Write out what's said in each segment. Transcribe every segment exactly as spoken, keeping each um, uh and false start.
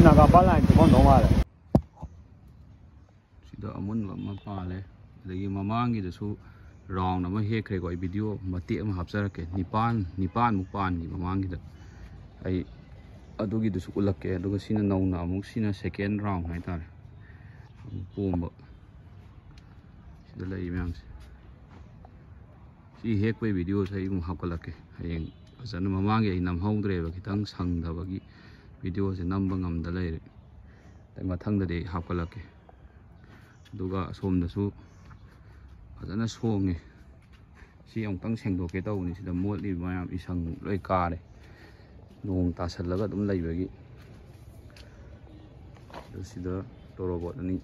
ꯅꯥꯒꯥꯄꯥ line ꯊꯣꯛꯐꯝꯗꯧ ꯃꯥꯜꯂꯦ꯫ ꯁꯤꯗ ꯑꯃꯨꯟꯕ ꯑꯃ ꯄꯥꯜꯂꯦ꯫ ꯑꯗꯒꯤ ꯃꯃꯥꯡꯒꯤꯗꯁꯨ ꯔꯥꯎꯟ ꯑꯃ ꯍꯦꯛꯈ꯭ꯔꯦꯀꯣ꯫ ꯑꯩ ꯚꯤꯗꯤꯑꯣ ꯃꯇꯦꯛ ꯑꯃ ꯍꯥꯞꯆꯔꯛꯀꯦ꯫ ꯅꯤꯄꯥꯟ, ꯅꯤꯄꯥꯟꯃꯨꯛ ꯄꯥꯟꯈꯤ ꯃꯃꯥꯡꯒꯤꯗ꯫ ꯑꯩ ꯑꯗꯨꯒꯤꯗꯨꯁꯨ ꯎꯠꯂꯛꯀꯦ꯫ ꯑꯗꯨꯒ ꯁꯤꯅ ꯅꯧꯅ ꯑꯃꯨꯛ, ꯁꯤꯅ ꯁꯦꯀꯦꯟ ꯔꯥꯎꯟ ꯍꯥꯏꯇꯥꯔꯦ꯫ ꯑꯃꯨꯛ ꯄꯣꯝꯕ꯫ ꯁꯤꯗ ꯂꯩꯔꯤ ꯃꯌꯥꯝꯁꯦ꯫ ꯁꯤ ꯍꯦꯛꯄꯩ ꯚꯤꯗꯤꯑꯣꯁꯦ ꯑꯩ ꯑꯃꯨꯛ ꯍꯥꯞꯀꯠꯂꯛꯀꯦ꯫ ꯍꯌꯦꯡ ꯐꯖꯅ, ꯃꯃꯥꯡꯒꯤ ꯑꯩ ꯅꯝꯍꯧꯗ꯭ꯔꯦꯕ, ꯈꯤꯇꯪ ꯁꯪꯗꯕꯒꯤ ꯚꯤꯗꯤꯑꯣꯁꯦ ꯅꯝꯕ ꯉꯝꯗ ꯂꯩꯔꯦ꯫ ꯑꯗꯩ ꯃꯊꯪꯗꯗꯤ ꯑꯩ ꯍꯥꯞꯀꯠꯂꯛꯀꯦ꯫ ꯑꯗꯨꯒ ꯑꯁꯣꯝꯗꯁꯨ ꯐꯖꯅ ꯁꯣꯡꯉꯦ꯫ ꯁꯤ ꯑꯃꯨꯛꯇꯪ ꯁꯦꯡꯗꯣꯛꯀꯦ ꯇꯧꯕꯅꯤ꯫ ꯁꯤꯗ ꯃꯣꯠꯂꯤꯕ ꯃꯌꯥꯝ, ꯏꯁꯪ ꯂꯣꯏ ꯀꯥꯔꯦ, ꯅꯣꯡ ꯇꯥꯁꯜꯂꯒ ꯑꯗꯨꯝ ꯂꯩꯕꯒꯤ꯫ ꯑꯗꯨ ꯁꯤꯗ ꯇꯣꯔꯣꯕꯣꯠ ꯑꯅꯤ,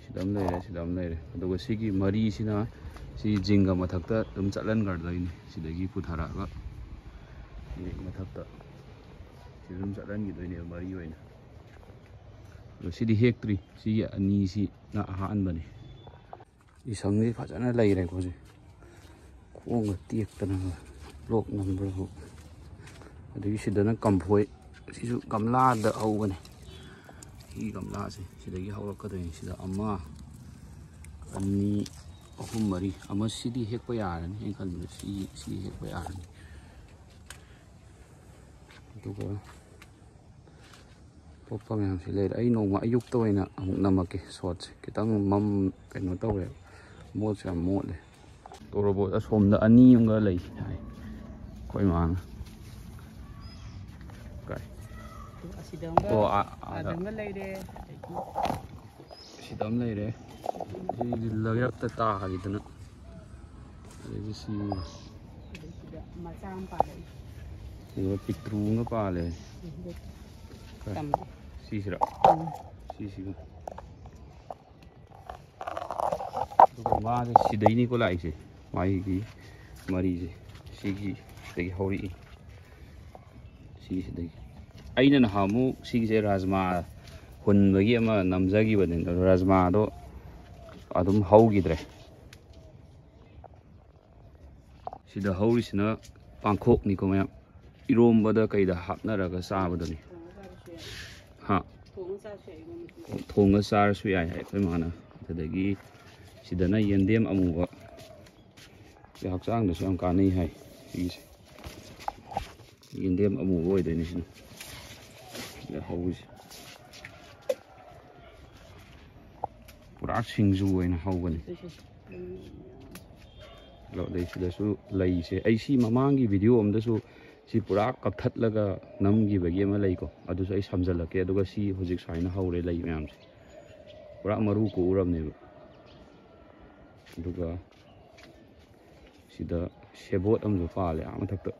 ꯁꯤꯗ ꯑꯃ ꯂꯩꯔꯦ, ꯁꯤꯗ ꯑꯃ ꯂꯩꯔꯦ꯫ ꯑꯗꯨꯒ ꯁꯤꯒꯤ ꯃꯔꯤꯁꯤꯅ ꯁꯤ ꯖꯤꯡꯒ ꯃꯊꯛꯇ ꯑꯗꯨꯝ ꯆꯠꯍꯟꯈ꯭ꯔꯗꯣꯏꯅꯤ꯫ ꯁꯤꯗꯒꯤ ꯄꯨꯊꯔꯛꯑꯒ ꯁꯤ ꯃꯊꯛꯇ ꯁꯤꯗ ꯑꯗꯨꯝ ꯆꯠꯍꯟꯈꯤꯗꯣꯏꯅꯦꯕ ꯃꯔꯤ ꯑꯣꯏꯅ꯫ ꯑꯗꯣ ꯁꯤꯗꯤ ꯍꯦꯛꯇ꯭ꯔꯤ꯫ ꯁꯤꯒꯤ ꯑꯅꯤꯁꯤꯅ ꯑꯍꯥꯟꯕꯅꯤ꯫ ꯏꯁꯪꯁꯤ ꯐꯖꯅ ꯂꯩꯔꯦꯀꯣ ꯍꯧꯖꯤꯛ꯫ ꯈꯣꯡꯒ ꯇꯦꯛꯇꯅ ꯕ꯭ꯂꯣꯛ ꯅꯝꯕ꯭ꯔꯕꯨ꯫ ꯑꯗꯒꯤ ꯁꯤꯗꯅ ꯀꯝꯐꯣꯏ꯫ ꯁꯤꯁꯨ ꯒꯝꯂꯥꯗ ꯍꯧꯕꯅꯦ꯫ ꯁꯤ ꯒꯝꯂꯥꯁꯦ ꯁꯤꯗꯒꯤ ꯍꯧꯔꯛꯀꯗꯣꯏꯅꯤ꯫ ꯁꯤꯗ ꯑꯃ, ꯑꯅꯤ, ꯑꯍꯨꯝ, ꯃꯔꯤ꯫ ꯑꯃ ꯁꯤꯗꯤ ꯍꯦꯛꯄ ꯌꯥꯔꯅꯤ꯫ ꯑꯩꯅ ꯈꯟꯕꯗ ꯁꯤ, ꯁꯤ ꯍꯦꯛꯄ ꯌꯥꯔꯅꯤ꯫ ꯑꯗꯨꯒ ꯑꯇꯣꯞꯄ ꯃꯌꯥꯝꯁꯤ ꯂꯩꯔꯦ꯫ ꯑꯩ ꯅꯣꯡꯃ ꯑꯌꯨꯛꯇ ꯑꯣꯏꯅ ꯑꯃꯨꯛ ꯅꯝꯃꯛꯀꯦ ꯁꯣꯔꯠꯁꯦ꯫ ꯈꯤꯇꯪ ꯃꯝ-, ꯀꯩꯅꯣ ꯇꯧꯋꯦ, ꯃꯣꯠꯁꯨ ꯌꯥꯝ ꯃꯣꯠꯂꯦ꯫ ꯇꯣꯔꯣꯕꯣꯠ ꯑꯁꯣꯝꯗ ꯑꯅꯤ ꯑꯃꯒ ꯂꯩ ꯍꯥꯏ꯫ ꯑꯩꯈꯣꯏ ꯏꯃꯥꯅ꯫ ꯀꯥꯏ? ꯑꯁꯤꯗ ꯑꯃꯒ, ꯑꯣ, ꯑꯥ, ꯑꯥꯗ꯫ ꯑꯥꯗ ꯑꯃꯒ ꯂꯩꯔꯦ꯫ ꯑꯗꯒꯤ ꯁꯤꯗ ꯑꯃ ꯂꯩꯔꯦ꯫ ꯁꯤꯗꯤ ꯂꯩꯔꯛꯇ ꯇꯥꯈꯤꯗꯅ꯫ ꯑꯗꯒꯤ ꯁꯤ ꯑꯗꯩ ꯁꯤꯗ ꯃꯆꯥ ꯑꯃ ꯄꯥꯜꯂꯛꯏ꯫ ꯁꯤꯗ ꯄꯤꯛꯇ꯭ꯔꯨ ꯑꯃ ꯄꯥꯜꯂꯦ꯫ ꯁꯤꯗ ꯀꯥꯏ? ꯇꯝꯃꯦ꯫ ꯁꯤꯁꯤꯔꯣ? ꯎꯝ꯫ ꯁꯤꯁꯤꯒ꯫ ꯑꯗꯨꯒ ꯃꯥꯁꯦ ꯁꯤꯗꯩꯅꯤꯀꯣ ꯂꯥꯛꯏꯁꯦ꯫ ꯃꯥꯒꯤ ꯃꯔꯤꯁꯦ ꯁꯤꯒꯤ ꯁꯤꯗꯒꯤ ꯍꯧꯔꯛꯏ꯫ ꯁꯤꯁꯤꯗꯒꯤ꯫ ꯑꯩꯅ ꯅꯍꯥꯟꯃꯨꯛ ꯁꯤꯒꯤꯁꯦ ꯔꯥꯖꯃꯥ ꯍꯨꯟꯕꯒꯤ ꯑꯃ ꯅꯝꯖꯈꯤꯕꯅꯦ꯫ ꯑꯗꯣ ꯔꯥꯖꯃꯥꯗꯣ ꯑꯗꯨꯝ ꯍꯧꯈꯤꯗ꯭ꯔꯦ꯫ ꯁꯤꯗ ꯍꯧꯔꯤꯁꯤꯅ ꯄꯥꯡꯈꯣꯛꯅꯤꯀꯣ ꯃꯌꯥꯝ꯫ ꯏꯔꯣꯝꯕꯗ ꯀꯩꯗ ꯍꯥꯞꯅꯔꯒ ꯆꯥꯕꯗꯨꯅꯤ꯫ ꯍꯥ? ꯊꯣꯡꯉ ꯆꯥꯔꯁꯨ ꯌꯥꯏ, ꯏꯔꯣꯟꯕꯁꯨ ꯌꯥꯏ꯫ ꯊꯣꯡꯉ ꯆꯥꯔꯁꯨ ꯌꯥꯏ ꯍꯥꯏ ꯑꯩꯈꯣꯏ ꯃꯥꯅ꯫ ꯑꯗꯨꯗꯒꯤ ꯁꯤꯗꯅ ꯌꯦꯟꯗꯦꯝ ꯑꯃꯨꯕ꯫ ꯁꯤ ꯍꯛꯆꯥꯡꯗꯁꯨ ꯌꯥꯝ ꯀꯥꯟꯅꯩ ꯍꯥꯏ ꯁꯤꯒꯤꯁꯦ꯫ ꯌꯦꯟꯗꯦꯝ ꯑꯃꯨꯕ ꯑꯣꯏꯗꯣꯏꯅꯤ ꯁꯤꯅ꯫ ꯁꯤꯗ ꯍꯧꯕꯁꯦ꯫ ꯄꯨꯔꯥ ꯁꯤꯡꯖꯨ ꯑꯣꯏꯅ ꯍꯧꯕꯅꯤ꯫ ꯑꯗꯣ ꯑꯗꯩ ꯁꯤꯗꯁꯨ ꯂꯩꯁꯦ꯫ ꯑꯩ ꯁꯤ ꯃꯃꯥꯡꯒꯤ ꯚꯤꯗꯤꯑꯣ ꯑꯝꯗꯁꯨ ꯁꯤ ꯄꯨꯔꯥ ꯀꯛꯊꯠꯂꯒ ꯅꯝꯈꯤꯕꯒꯤ ꯑꯃ ꯂꯩꯀꯣ꯫ ꯑꯗꯨꯁꯨ ꯑꯩ ꯁꯝꯖꯜꯂꯛꯀꯦ꯫ ꯑꯗꯨꯒ ꯁꯤ ꯍꯧꯖꯤꯛ ꯁꯨꯃꯥꯏꯅ ꯍꯧꯔꯦ ꯂꯩ ꯃꯌꯥꯝꯁꯦ꯫ ꯄꯨꯔꯥ ꯃꯔꯨ ꯀꯣꯛꯎꯔꯕꯅꯦꯕ꯫ ꯑꯗꯨꯒ ꯁꯤꯗ ꯁꯦꯕꯣꯠ ꯑꯃꯁꯨ ꯄꯥꯜꯂꯦ ꯑꯥ ꯃꯊꯛꯇ꯫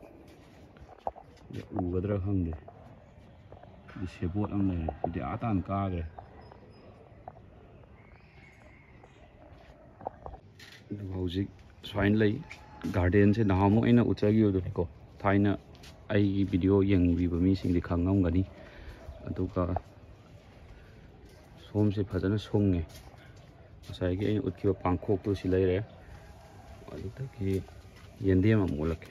ꯎꯒꯗ꯭ꯔꯥ ꯈꯪꯗꯦ꯫ ꯁꯤꯗ ꯁꯦꯕꯣꯠ ꯑꯃ ꯂꯩꯔꯦ꯫ ꯁꯤꯗꯤ ꯑꯥ ꯇꯥꯟꯅ ꯀꯥꯈ꯭ꯔꯦ꯫ ꯑꯗꯨꯒ ꯍꯧꯖꯤꯛ ꯁꯨꯃꯥꯏꯅ ꯂꯩ꯫ ꯒꯥꯔꯗꯦꯟꯁꯦ ꯅꯍꯥꯟꯃꯨꯛ ꯑꯩꯅ ꯎꯠꯆꯈꯤꯕꯗꯨꯅꯤꯀꯣ꯫ ꯊꯥꯏꯅ ꯑꯩꯒꯤ ꯚꯤꯗꯤꯑꯣ ꯌꯦꯡꯕꯤꯕ ꯃꯤꯁꯤꯡꯗꯤ ꯈꯪꯉꯝꯒꯅꯤ꯫ ꯑꯗꯨꯒ ꯁꯣꯝꯁꯦ ꯐꯖꯅ ꯁꯨꯡꯉꯦ꯫ ꯉꯁꯥꯏꯒꯤ ꯑꯩꯅ ꯎꯠꯈꯤꯕ ꯄꯥꯡꯈꯣꯛꯇꯨ ꯁꯤ ꯂꯩꯔꯦ꯫ ꯑꯗꯨꯗꯒꯤ ꯌꯦꯟꯗꯦꯝ ꯑꯃ ꯎꯠꯂꯛꯀꯦ꯫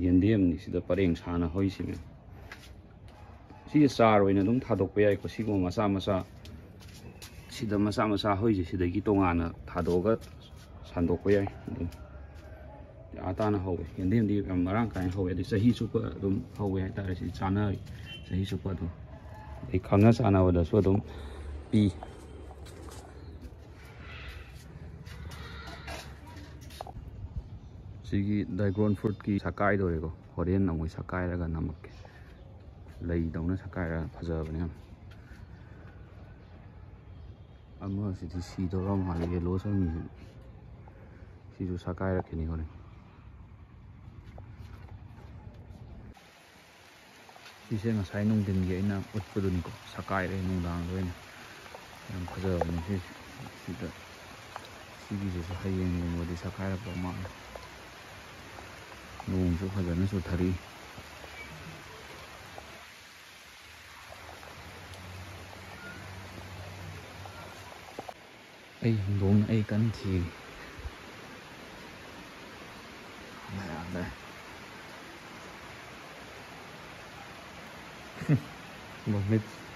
ꯌꯦꯟꯗꯦꯝꯅꯤ ꯁꯤꯗ ꯄꯔꯦꯡ ꯁꯥꯅ ꯍꯧꯔꯤꯁꯤ ꯃꯌꯥꯝ꯫ ꯁꯤꯁꯦ ꯆꯥꯔ ꯑꯣꯏꯅ ꯑꯗꯨꯝ ꯊꯥꯗꯣꯛꯄ ꯌꯥꯏꯀꯣ꯫ ꯁꯤꯒꯨꯝꯕ ꯃꯆꯥ ꯃꯆꯥ, ꯁꯤꯗ ꯃꯆꯥ ꯃꯆꯥ ꯍꯧꯔꯤꯁꯦ ꯁꯤꯗꯒꯤ ꯇꯣꯉꯥꯟꯅ ꯊꯥꯗꯣꯛꯑꯒ ꯁꯟꯗꯣꯛꯄ ꯌꯥꯏ꯫ ꯑꯗꯨꯝ ꯑꯥ ꯇꯥꯅ ꯍꯧꯋꯦ꯫ ꯌꯦꯟꯗꯦꯝꯗꯤ ꯌꯥꯝ ꯃꯔꯥꯡ ꯀꯥꯏꯅ ꯍꯧꯋꯦ꯫ ꯑꯗꯩ ꯆꯍꯤ ꯆꯨꯞꯄ ꯑꯗꯨꯝ ꯍꯧꯋꯦ ꯍꯥꯏꯇꯥꯔꯦ꯫ ꯁꯤ ꯆꯥꯅ ꯆꯍꯤ ꯆꯨꯞꯄ ꯑꯗꯨꯝ꯫ ꯑꯗꯩ ꯈꯪꯅ ꯆꯥꯟꯅꯕꯗꯁꯨ ꯑꯗꯨꯝ ꯄꯤ꯫ ꯁꯤꯒꯤ ꯗ꯭ꯔꯥꯒꯣꯟ ꯐ꯭ꯔꯨꯠꯀꯤ ꯁꯛꯀꯥꯏꯗꯣꯔꯦꯀꯣ꯫ ꯍꯣꯔꯦꯟ ꯑꯃꯨꯛ ꯁꯛꯀꯥꯏꯔꯒ ꯅꯝꯃꯛꯀꯦ꯫ ꯂꯩꯗꯧꯅ ꯁꯛꯀꯥꯏꯔꯒ ꯐꯖꯕꯅꯦ ꯌꯥꯝ꯫ ꯑꯃꯁꯤꯗꯤ ꯁꯤꯗꯧꯔ ꯃꯥꯜꯂꯦ, ꯌꯦꯜꯂꯣ ꯆꯪꯉꯤꯁꯤ꯫ ꯁꯤꯁꯨ ꯁꯛꯀꯥꯏꯔꯛꯈꯤꯅꯤ ꯍꯣꯔꯦꯟ꯫ ꯁꯤꯁꯦ ꯉꯁꯥꯏ ꯅꯨꯡꯊꯤꯟꯒꯤ ꯑꯩꯅ ꯎꯠꯄꯗꯨꯅꯤꯀꯣ, ꯁꯛꯀꯥꯏꯔꯦ ꯅꯨꯡꯗꯥꯡꯗ ꯑꯣꯏꯅ꯫ ꯌꯥꯝ ꯐꯖꯕꯅꯤ ꯁꯤꯁꯦ꯫ ꯁꯤꯗ, ꯁꯤꯒꯤꯁꯤꯁꯨ ꯍꯌꯦꯡꯒꯨꯝꯕꯗꯤ ꯁꯛꯀꯥꯏꯔꯛꯇꯧ ꯃꯥꯜꯂꯦ꯫ ꯅꯣꯡꯁꯨ ꯐꯖꯅ ꯆꯨꯊꯔꯤ꯫ ꯑꯩ ꯍꯧꯗꯣꯡꯅ ꯑꯩ ꯀꯟꯅ ꯊꯤꯔꯤ꯫ ꯌꯥꯗ꯭ꯔꯦ꯫ Noch nicht.